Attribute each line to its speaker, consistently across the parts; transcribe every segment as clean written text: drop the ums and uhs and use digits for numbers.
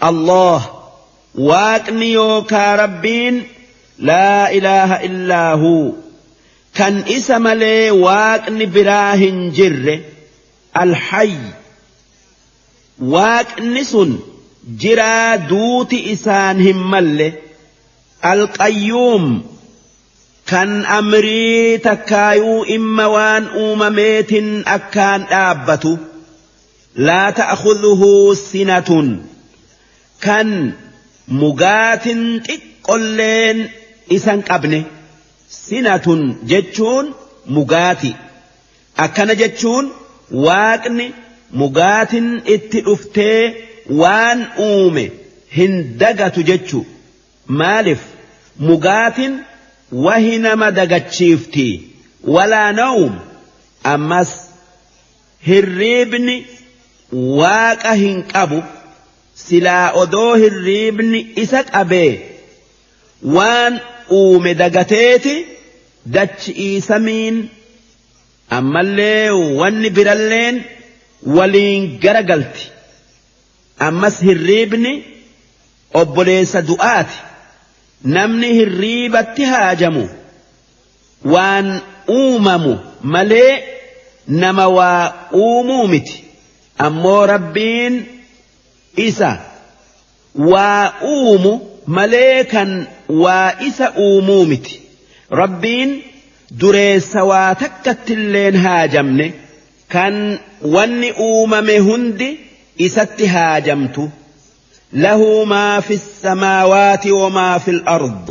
Speaker 1: Allah waaqni yookaa Rabbiin laa ilaaha illaa huu kan isa malee waaqni biraa hin jirre alhayy waaqni sun jiraa duuti isaan hin malle alqayyuum kan amrii takkaayuu imma waan uumameetin akkaan dhaabbatu laa ta'khudhuhu sinatun kan mugaatin xiqqolleen isan qabne sinatun jechuun mugaati akkana jechuun waaqni mugaatin itti dhuftee waan uume hin dagatu jechu maalif mugaatin wahi nama dagachiifti walaa nawm ammas hirriibni waaqa hin qabu silaa odoo hirriibni isa qabee waan uume dagateeti dachi'ii samiin ammallee wanni biralleen waliin garagalti ammas hirriibni obboleessa du'aati namni hirriibatti haajamu waan uumamu malee nama waa uumuu miti ammoo Rabbiin isa waa uumu malee kan waa isa uumuu miti Rabbiin dureessa waa takkattilleen haajamne kan wanni uumame hundi isatti haajamtu lahu maa fi samaawaati wa maa fi al-ard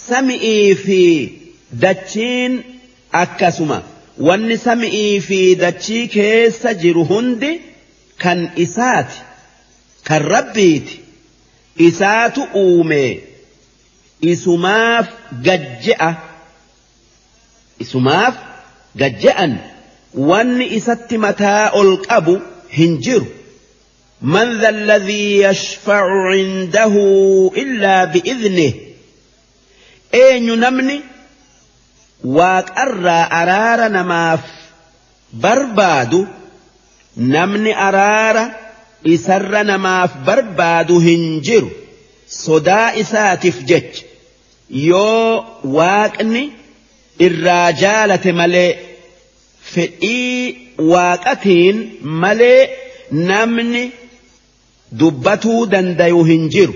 Speaker 1: sami'ii fi dachiin akkasuma wanni sami'ii fi dachii keessa jiru hundi kan isaati kan Rabbiiti isaatu uume isumaaf gajje'a isumaaf gajje'an wanni isatti mataa ol qabu hin jiru man dha alladhii yashfa'u 'indahu illaa bi'idhnih eenyu namni waaqarraa araara namaaf barbaadu namni araara isarra namaaf barbaadu hin jiru sodaa isaatiif jecha yoo waaqni irraa jaalate malee fedhii waaqatiin malee namni dubbatuu dandayu hin jiru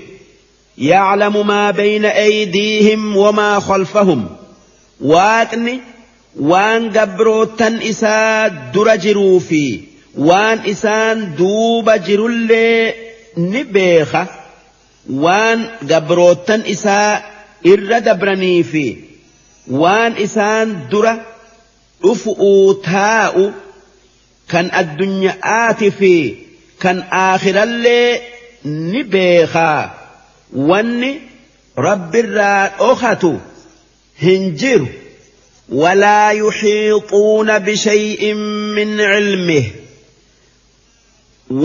Speaker 1: ya'lamu maa bayna aydiihim wamaa khalfahum waaqni waan gabroottan isaa dura jiruu fi waan isaan duuba jirullee ni beeka waan gabroottan isaa irra dabranii fi waan isaan dura dhufu'uu taa'u kan addunya'aati fi kan aakhirallee ni beekaa wanni Rabbirraa dhokatu hin jiru walaa yuxiixuuna bishay'in min cilmih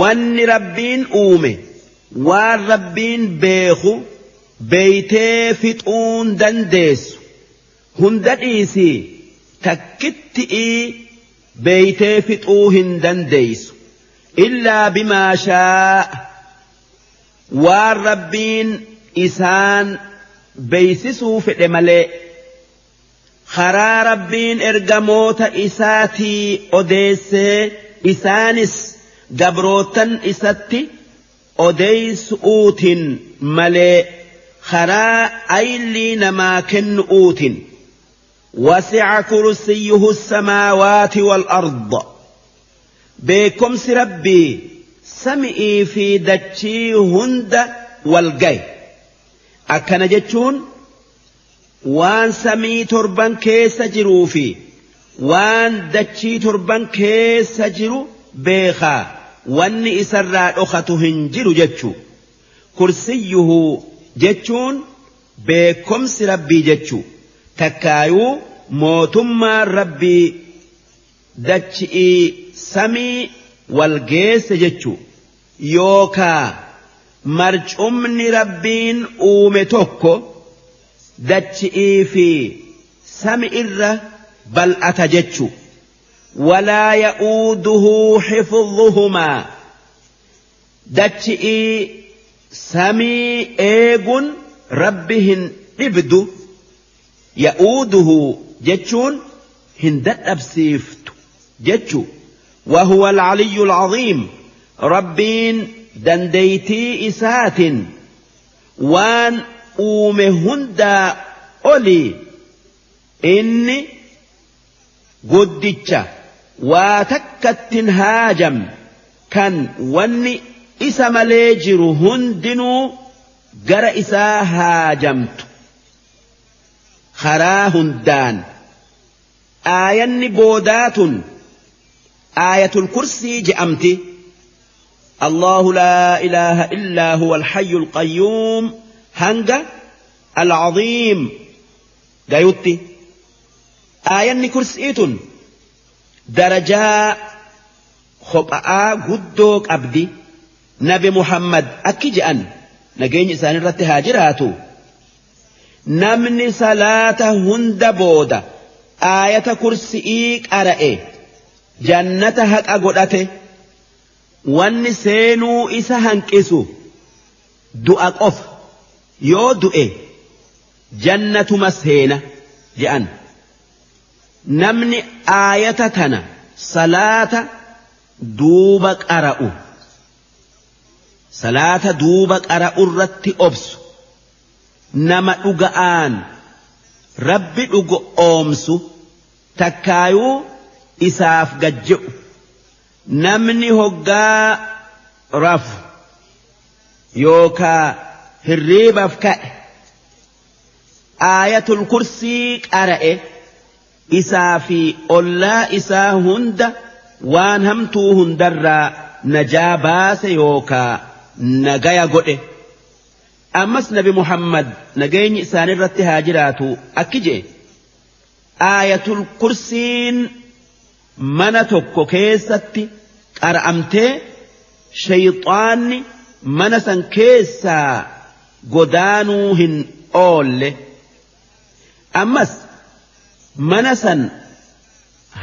Speaker 1: wanni Rabbiin uume waan Rabbiin beeku beeytee fixuun dandeessu hunda dhiisii takkitti'ii beeytee fixuu hin dandeessu illaa bimaa shaa'a waan Rabbiin isaan beeysisuu fedhe malee karaa Rabbiin ergamoota isaatii odeessee isaanis gabroottan isatti odeeysu'uutin malee karaa aylii namaa kennu'uutin wasi'a kursiyyuhu samaawaati wal ard beekomsi Rabbii sami'ii fi dachii hunda wal gaye akkana jechuun waan samii torban keessa jiruu fi waan dachii torban keessa jiru beekaa wanni isarraa dhokatu hin jiru jechuu kursiyyuhu jechuun beekomsi Rabbii jechuu takkaayuu mootummaan Rabbii dachi'ii samii wal geesse jechuu yookaa marcumni Rabbiin uume tokko dachi'ii fi sami irra bal'ata jechuu walaa ya'uuduhu xifdhuhumaa dachi'ii Samii eegun Rabbi hin dhibdu, ya'uuduhu jechuun hin dadhabsiiftu jechu. Wahuwa al-aliyyu al-aziim, Rabbiin dandeeytii isaatin waan uume hundaa oli, inni guddicha waa takkattin haajamne kan wanni isa malee jiru hundinuu gara isaa haajamtu karaa hundaan. Aayanni boodaa tun aayatul kursii je'amti. Allahu laa ilaaha illaa huwa alhayyul qayyuum hanga al-aziim gayutti. Aayanni kursii tun darajaa kopha'aa guddoo qabdi. Nabi Muhammad akki je'an, nageenyi isaanirratti haa jiraatu: Namni salaata hunda booda aayata kursi'ii qara'e jannata haqa godhate, wanni seenuu isa hanqisu du'a qofa, yoo du'e jannatuma seena je'an. Namni aayata tana salaata duuba qara'u, salaata duuba qara'u irratti obsu, nama dhuga'aan Rabbi dhugo oomsu takkaayuu isaaf gajje'u. Namni hoggaa rafu yookaa hirriibaaf ka'e aayatul kursii qara'e, isaa fi ollaa isaa hunda waan hamtuu hundarraa najaa baase yookaa nagaya godhe. Ammas Nabi Muhammad, nageenyi isaanirratti haa jiraatu, akki je'e: aayatul kursiin mana tokko keessatti qara'amtee shayxaanni mana san keessaa godaanuu hin oolle. Ammas mana san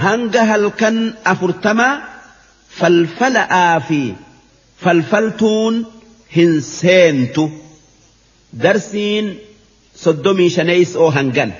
Speaker 1: hanga halkan 40 falfala'aa fi falfaltuun hin seentu. Darsiin 35 hangan.